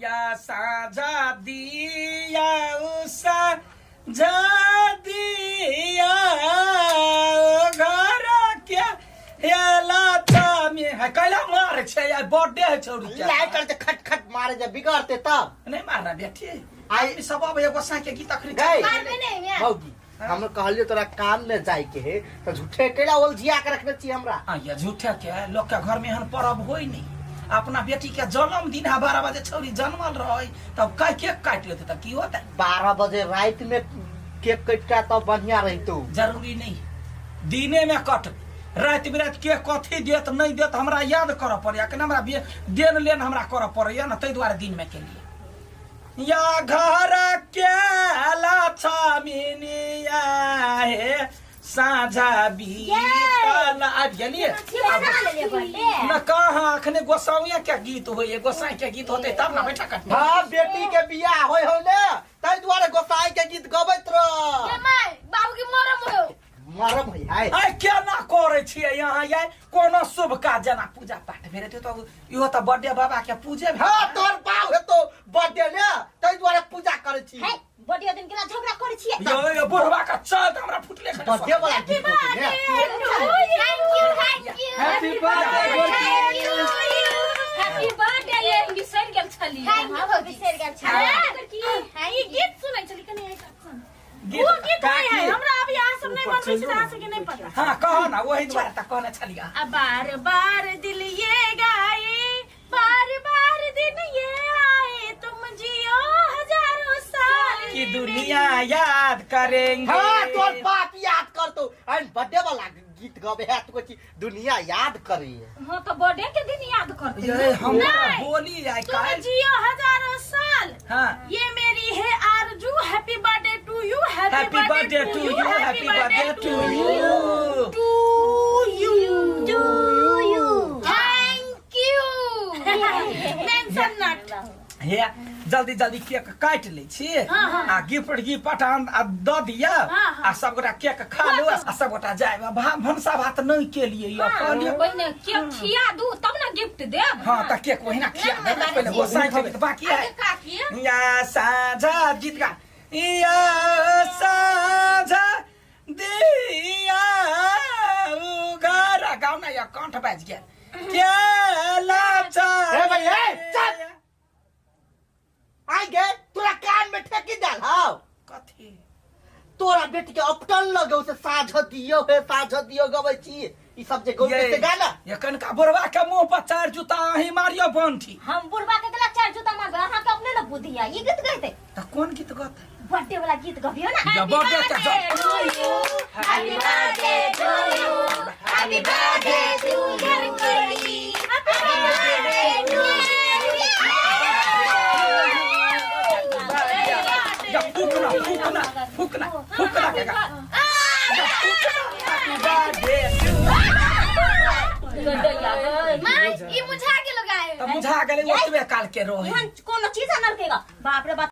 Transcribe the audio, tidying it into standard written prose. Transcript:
या साझा दिया उषा जा दिया घर के हेला तामी है कैला मार छै आ बर्थडे है छौड़ी के लाइट करते खट खट मारे जब बिगड़ते तब नहीं मारना बेटी आई- आई सब अब एगो साई के गीत अखनी गई। मारबे नहीं मैं भौजी हम कहलियो तोरा काम में जाय के है तो झूठे केला ओल जिया के रखने छी हमरा आ ये झूठे के लोग के घर में एहन परब होई नहीं अपना बेटी के जन्मदिन है 12 बजे छौड़ी जन्मल रहे तब का केक काटि लेते तब की होता 12 बजे रात में केक कटका तब बढ़िया रहितो जरूरी नहीं दिने में कट राति बिराति के कथी देत नहीं देत हमरा याद करऽ पड़ैया केना हमरा देन लेन हमरा करऽ पड़ैया ने ताहि दुआरे दिन में केलिए या घर के लक्ष्मीनिया हे साझा बीतल आबि गेलिए न कहाँ अखने गोसाउया के गीत होइए गोसाई के गीत होते तब ना बैठा कर हाँ बेटी के बियाह होय हो ने ताहि दुआरे गोसाई के गीत गबैत रह माय बाबू के मरम हो मरम है हाय आइ केना करै छियै यहाँ यार कोनो शुभ काज जेना पूजा पाठ भेल हेतै तऽ इहो तऽ बर्थडे बाबा के पूजे भेल हाँ तोहर बाप हेतो बर्थडे ने ताहि दुआरे पूजा करै छी है बर्थडे दिन केना झगड़ा करै छियै यो यो बुढ़वा के चल तऽ हमरा फुटले खटे बर्थडे वाला गीत होते ने thank you thank you happy birthday happy birthday ये बिसरि गेल छलियै thank you भौजी बिसरि गेल छलियै। हां ई गीत सुनै छली कनी एक गीत वो गीत नहीं है काकी। हमरा अभी अहाँ सब नहीं बनबै छी तऽ अहाँ सबके नहीं पता हाँ कह ना वही दुआरे तऽ कहने छलियै आ बार बार दिल ये गाए बार बार दिन ये आए तुम जियो हजारों साल कि दुनिया याद करेंगे हाँ तोहर बाप याद करतो अन बर्थडे वाला गीत गबे है तो कोची दुनिया याद करी हाँ तो बर्थडे के दिन याद करते ये हमरा नहीं। बोली आइ तुम काल्हि जियो हजारों साल हाँ ये मेरी है आरजू happy birthday to you happy birthday to you happy birthday to you to you to you thank you mention not हे जल्दी जल्दी केक काटि लै छी हाँ, हाँ। आ गिफ्ट गिफ्ट आन आ दऽ दिअ हाँ, हाँ। आ सबगोटा केक खा लू आ सबगोटा जायब भनसा भात नहि केलियै यऽ कहलियै पहिने केक खिया दू तब ने गिफ्ट देब हँ तऽ केक ओहिना खिया देबै पहिले गोसाइ खेबै तऽ बाकी है अरे काकी या साझा गीत गा या साझा दिया उघारा गाउ ना या कंठ बाजि गेल केला हे भाई, हे, चल। आई गे तोरा कान में ठेकी डाल हाव कथी तोरा बेटी के अपटन लगौ से साझ दियो हे साझ दियो गबै छी ई सब जे गौते से गाना ये कनका बुढ़वा के मुंह पर चार जूता अहीं मारियो बंठी हम बुढ़वा के गला चार जूता मारबै अहाँ के अपने न बुद्धि है ई गीत गैते त कोन गीत गते बर्थडे वाला गीत गबियो ना या बर्थडे के जब happy birthday to you happy birthday to you happy birthday to या फूकना फूकना फूकना फूकना के गा या फूकना हैप्पी बर्थडे टू माँ ई मुझा के लगाए त बुझा गेलै ओतबे काल के रहे एहन कोनो चीज अनलकेगा बाप रे बाप।